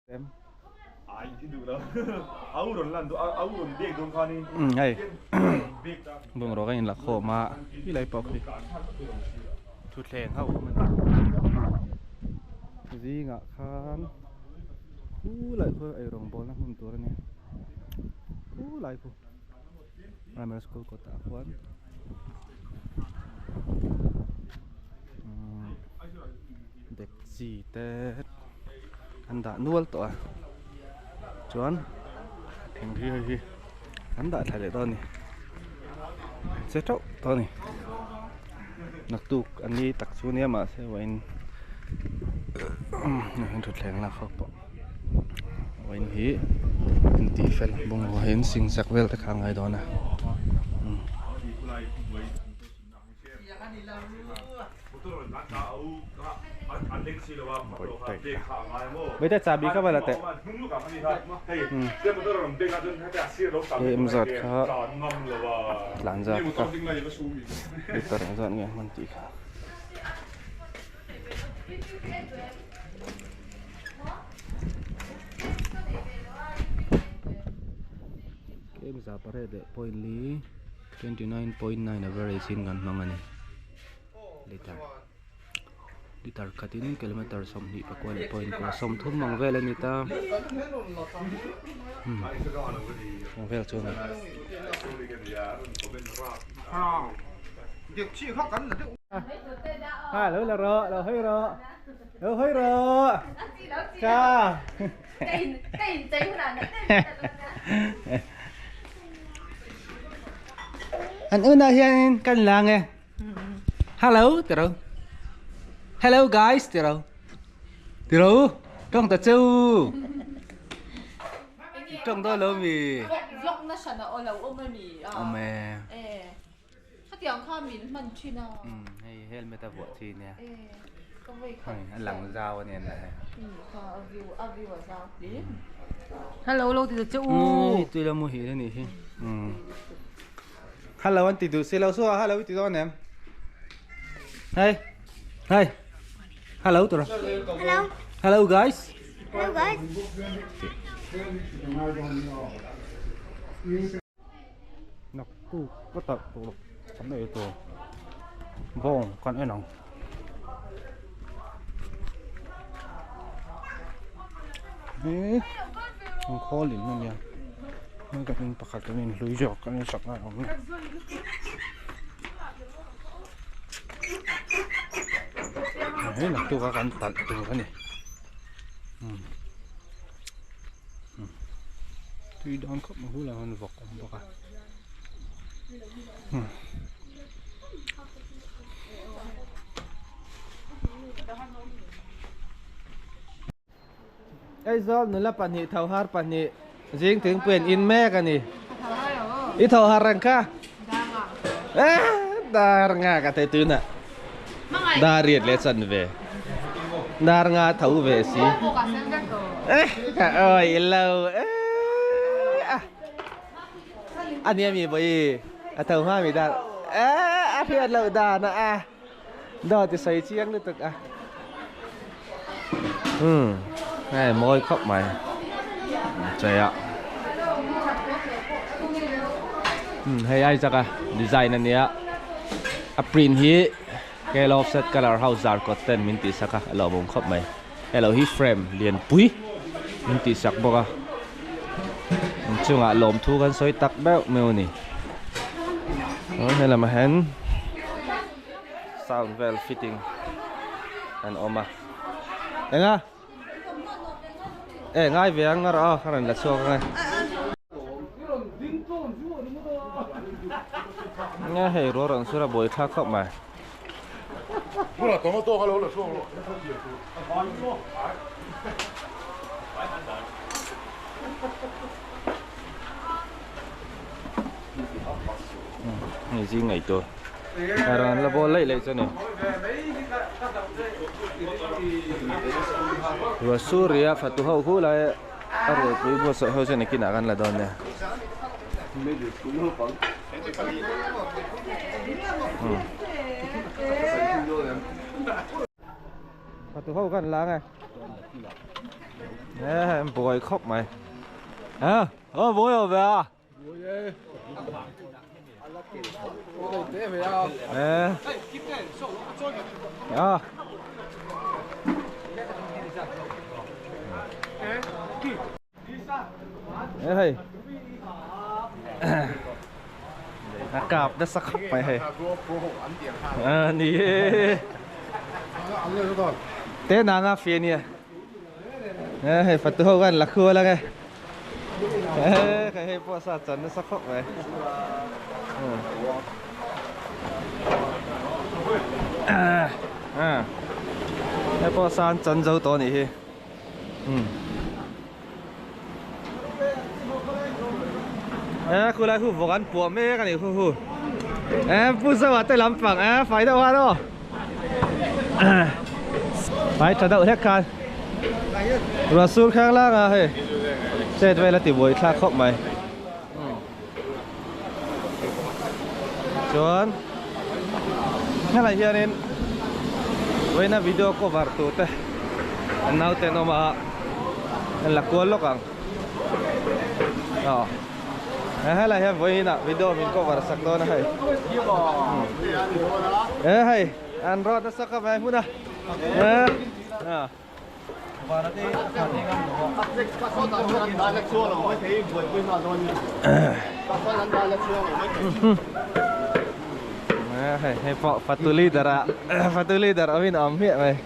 Hei bungraw ka inla khawm a ti lai pawh khi thutthleng ho awm a ni zingah khan khu lai khu eirawng bawlna hmun tur a nia khu lai khu primary school kawtah khuan dekchi te an dah nual tawh a chuan thing hi hei hi an dah thla leh dawn a ni che teuh tawh a ni naktuk an ni tak chu nia mahse vawiin thutthleng lak ho pawh vawiin hi an tih fel bungrua hi an sing sak vel te kha a ngai dawn a. Bete chabi kha vala teh em zat kha tlan zat kha liter eng zat nge a hman tih kha. Em za pariat leh point li. 29.9 average in kan hmang a ni liter liter khatin kilometer 24 leh point kua 30 ang vel a ni ta hmm ang vel chu a ni. Ha lo la rawh lo hawi rawh lo hawi rawh ka An unah hianin kan lang e. Hello ti ro. Hello guys ti ro. Ti ro. Tawng ta cheu. Tawng dawn lo mi. Vlog na hran a aw lo awm a mi a. Awm e. E. Khatiang kha min hman thin a. Um hei helmet a vuah chi nia. E. Ka vawi khat. A lang zau a nia hei. Kha a view a view a zau hle. Hello lo ti ta che u. Tui lo muhil a nih hi. Um. Hello an ti duh si lo so hello i ti dawn em. Hey. Hey. Hello tura. Hello. Hello guys. Hello guys. Naktuk ka talh tur kan ei tur bawng kan en ang. He an khawl in ania hei kan in pakhat kan in hlui zawk kan in sak lai a awm a ni. Hei naktuk a kan talh tur a ni. Tui dawn khawp mai bulah hian vawk a awm bawk a Aizawl nula pahnih tho har pahnih zing thingpui an in mek a ni i tho har reng kha dar nga ka thei tunah dar riat leh chan ve dar nga tho ve si oi lo a nia mi bawi a tho hma mi dar a hriat loh dan a dawt i sawi chiang lutuk a umm hei mawi khawp mai chei a umm hei ai chak a design a nia a print hi kelo offset colour ho zar kawt ten min tih sak a a lawmawm khawp mai hei lo hi frame lian pui min tih sak bawk a inchungah lawmthu kan sawi tak meuh meuh a ni helamah hian sound vel fitting an awm a enga e ngai ve ang a ka rawn la chhuak ang e nge hei ruah rawn sur a buai thlak khawp mai. Hei zing ngei tur a rawn la bawl laih laih chu a ni ruah sur ria fatu ho khu lai a rualpui buatsaih ho chuan nakinah kan la dawn nia. Fatu ho kan la ang e. Nè buổi khóc mày. À, ờ buổi rồi về à? Nè. À. Ê hei. A kap nasa khawp mai hei. A ni e. Te nanga fi ania. Ê hei fatu ho kan la khual ang e. Ê khai hei pawh sa chan nasa khawp mai. A hei pawh sa an chan zo tawh a nih hi. Ê khu lai khu vawk an puah mek a ni khu khu ê pu zoa te lampang ê fai deuh khan aw fai tha deuh hlek khan ruah sur khang lang a hei chet vel a ti buai thlak khawp mai chuan helai hianin vawiina video cover tur te an naute an awm a an la kual lawk ang aw helai hian vawiina video min cover sak dawn a hei e hei an rawt nasa khawp mai hmun a e. Hei hei pawh fatu leader ah fatu leader awm in a awm hmiah mai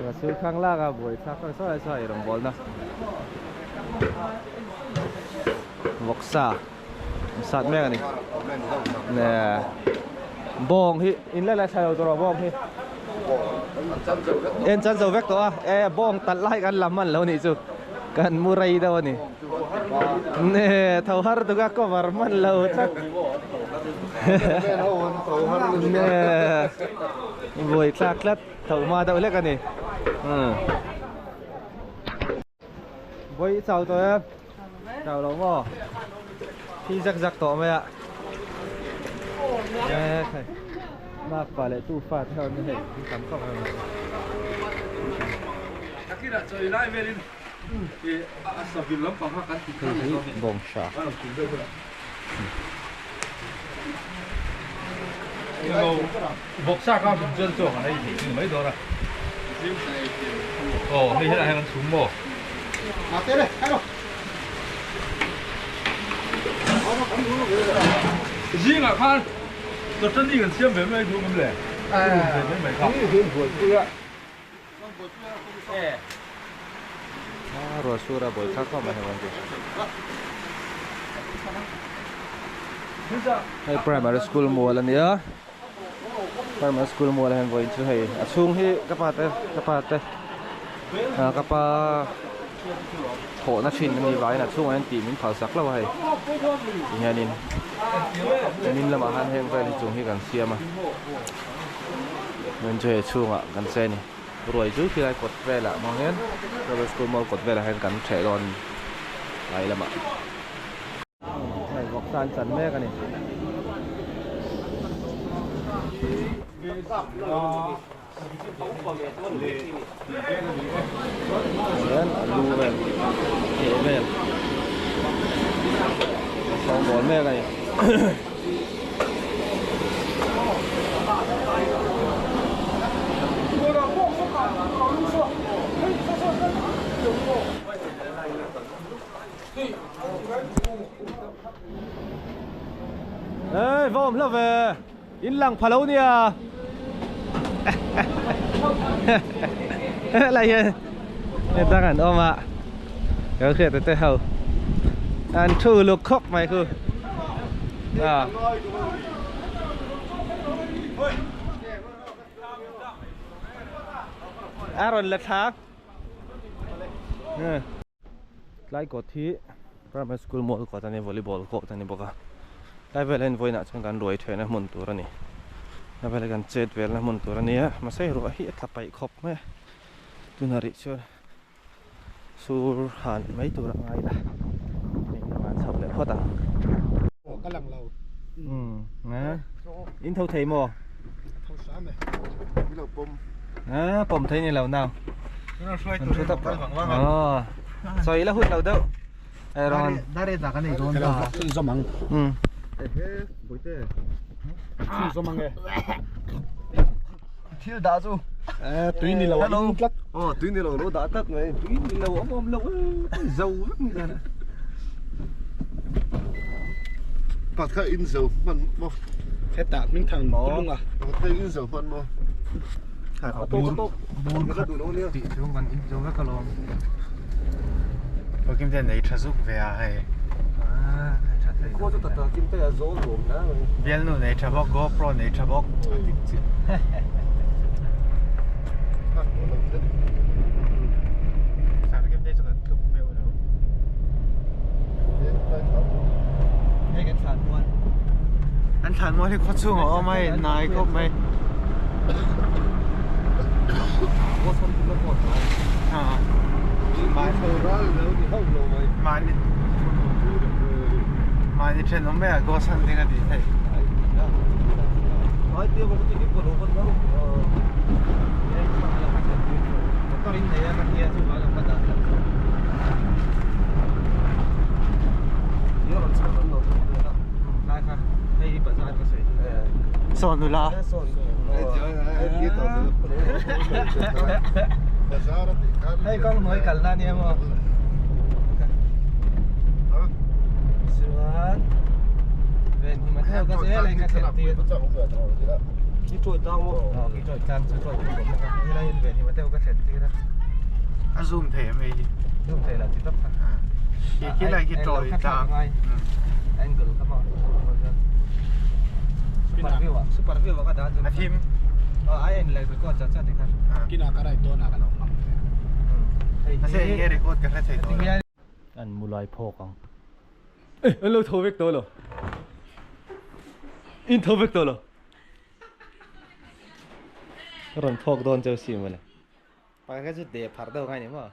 Rasul khang lak a buai thlak sawi sawi sawi rawngbawlna vawksa. Sat mek a ni. Nè. Bawng hi in la la thla lo tur bawng hi. En chan zo vek tawh a. E bawng talh lai kan lam man lo nih chu. Kan mu rei deuh a ni. Nè tho har tuk a cover man lo tlat. Nè. Buai thlak tlat tho hma deuh hlek a ni. Vawi i chau tawh em? Chau lo maw? Thi zak zak tawh mai a. E khai. Mak pa leh tu fa te ho ni hei an tam khawp mai. Takirah chawi lai velin i a savil lampang kha kan ti Hei hi bawng hra. Vawksa kha min chuan chuang an ei thei ni mai dawn a. Aw hei helai hian an chhum maw? Zingah khan chawhchani kan siam ve mai duh ngam le. Ve mai mai kha. Ruah sur a bawi thlak khawp mai hei chu. Hei primary school mual a nia primary school mual ah hian vawiin chu hei a chhung hi ka pa te ka pa te ah ka pa thawhna thin a nih vangin a chhungah hian tih min phal sak lo a hei ti hianin min lamah khan heng vel hi chung hi kan siam a. Hmun chu hei chhungah kan che a ni. Ruai chu khilai kawt velah hmang hian Rebel School Mall kawt velah hian kan ṭheh dawn lai lamah. Hei vawksa an chan mek a ni. Hian a lu vel ke vel a sawngbawl mek a ni. Ê, vawm hla ve. In lang pha lo nia. Helai hian hetang an awm a. Ka hriat te ho. An thu luk khawp mai khu. À. A rawn la thla. Tlai kawt hi primary school mual kawt a ni volleyball court a ni bawk a tlai velah hian vawiinah chuan kan ruai theihna hmun tur a ni tlai velah kan chet velna hmun tur a ni a mahse ruah hi a tla paih khawp mai a tunah rih chuan sur han mai tur a ngai la hei lamah an chho leh phawt ang. Ka lang lo. Umm in tho thei maw? Tho hram e. Min lo pawm. A pawm thei ni lo nau. An thu tap rawh. Sawi la hun lo deuh. Rawn. Dare ta kan ei dawn ta. Chhun zawm ang. Um. Ehe, boite. Chhun zawm ang e. Thil dah chu. Eh, tui ni lo a in tlat. Oh, tui ni lo lo dah tlat mai. Tui ni lo awm awm lo e. Zo vek ni dan. Pat kha in zo hman maw? Hetah hming thang tulung a. Pat kha in zo hman maw? Bur bur khat tih chu kan in zo vek alawm. Kim te nei tha zuk ve a hei. Khaw chu tata Kim te a zawl nuam hle mai. Bialnu nei tha bawk GoPro nei tha bawk. Kim te chu kan tluk meuh lo. Hei kan thlan mual. An thlan mual hi khaw chhung a awm a hei nai khawp mai. Mahni mahni thenawm mai ah ghost hunting a tih theih. Saw nula. Hei kawng hnuai kalna ania maw chuan ven hi matheu ka zel a in ka thlen tir aw khi chawi tlang chu chawi pui bawk a helai hian ven hi matheu ka thlen tir a a zoom thei em hei hi zoom thei lo ti tawp kha khi khi lai khi chawi tlang angle kha maw super view ah super view ah ka dah chu a thim aw ai en leh record chat chat tikhan Kinah ka right dawn ah ka lo hmang ve. Mahse eng nge record ka hre thei tawh lo. An mu lai phawk ang. Eh an lo tho vek tawh lo. In tho vek tawh lo. Ka rawn phawk dawn cheu si mawle. Pakhat kha chu deh pharh deuh ngai ni maw?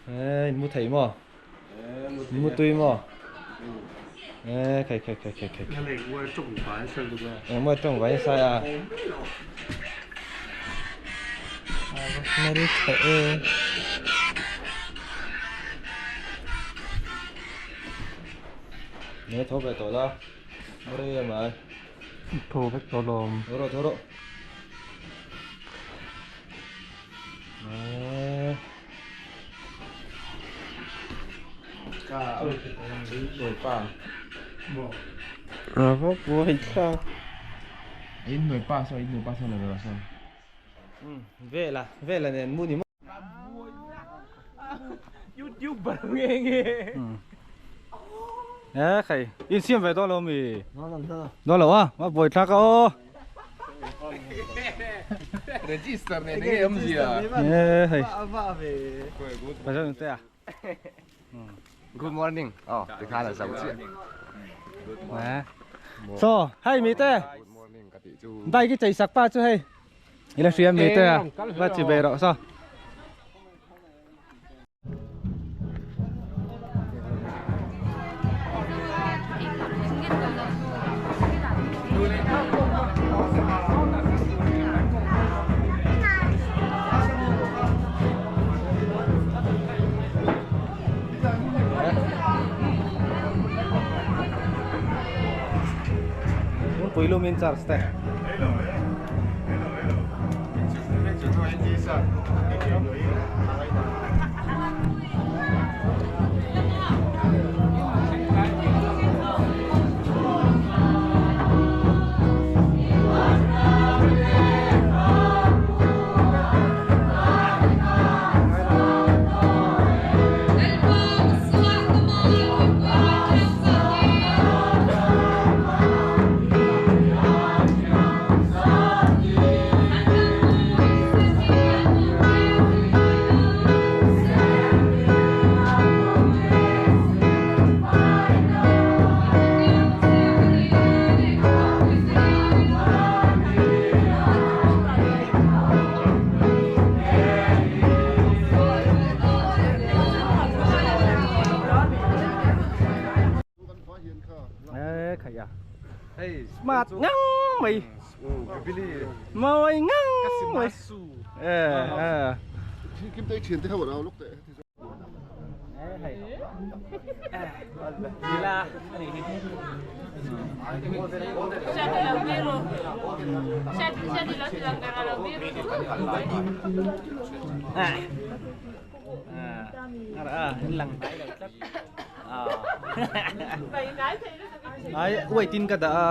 Eh in mu thei maw? In mu tui maw? Eh khai khai khai khai khai. Engmaw tawng vai sai a. Hmeltha e. Nge tho ve tawh la. Murei em ai. Tho vek tawh lawm. Tho rawh tho rawh. Vela vela nen mu ni maw YouTuber nge nge e khai in siam ve dawn lo mi dawn lo a ma buai thlak a aw Register nen nge awm zia. E hei. Pasal te a. Good morning. Oh, ti khan a zo chiah. Eh. So, hei mi te. Good morning ka tih chu. Bike i chei sak pa chu hei. Ila hria mi te a. Va chi ve rawh so. Pui lumin charge te. Smart ngang mai. Mawi ngang mai. Kim te thian te ho rau luk te. Ai weight in ka dah a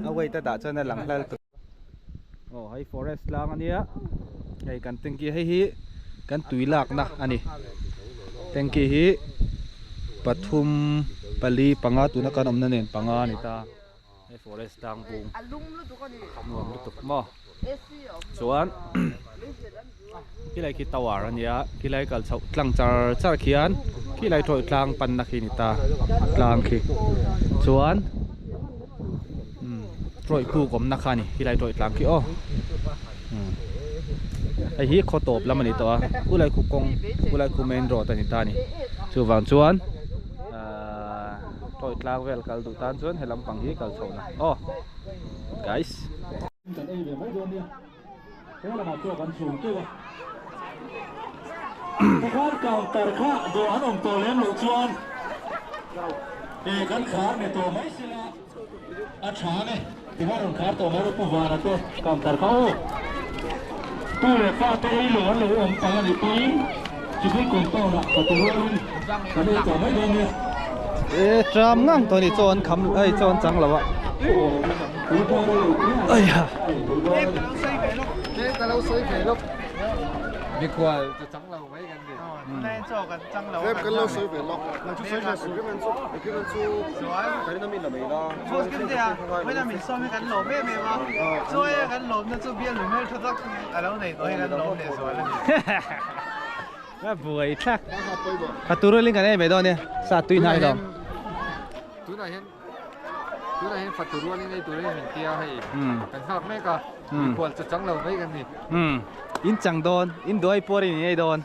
a weight a dah chuan a lang hlal tuk aw hei forest tlang ania hei kan tanky hei hi kan tui lakna ani tanky hi pathum pali panga tuna kan awmna nen panga ani ta hei forest tlang bung nuam lutuk maw chuan khilai khi tower ania khilai kal chhoh tlang char char khian khilai tawih tlang panna khi a ni ta tlang khi chuan umm tawih puk awmna kha a ni khilai tawih tlang khi aw umm hei hi khaw tawp lam a ni tawh a khulai khu kawng khulai khu main road a ni ta a ni chuvang chuan ahh tawih tlang vel kal duh tan chuan he lampang hi kal chhoh na aw guys. Kan ei ve mai dawn nia. He lamah chaw kan chhum teuh a. Pakhat counter kha dawh an awm tawh lem loh chuan e kan khar ni tawh mai sila a tha ang e. Tihian rawn khar tawh mai rawh Pu Vana te counter kha aw. Tu leh fa te ei lo an lo awm pang a nih pawhin Civil compound ah ka ti rualin kan ei tawh mai dawn nia. E tram ngang tawh a ni chaw an kham hei chaw an chang lo a. Aiha. A buai thlak. A turul in kan ei mai dawn nia sa tui hnai lo. Tunah hian fatu rualin ei turin min tia hei kan nghak mek a, mikhual chu chang lo mai kan ni. In chang dawn, in duai puarin in ei dawn.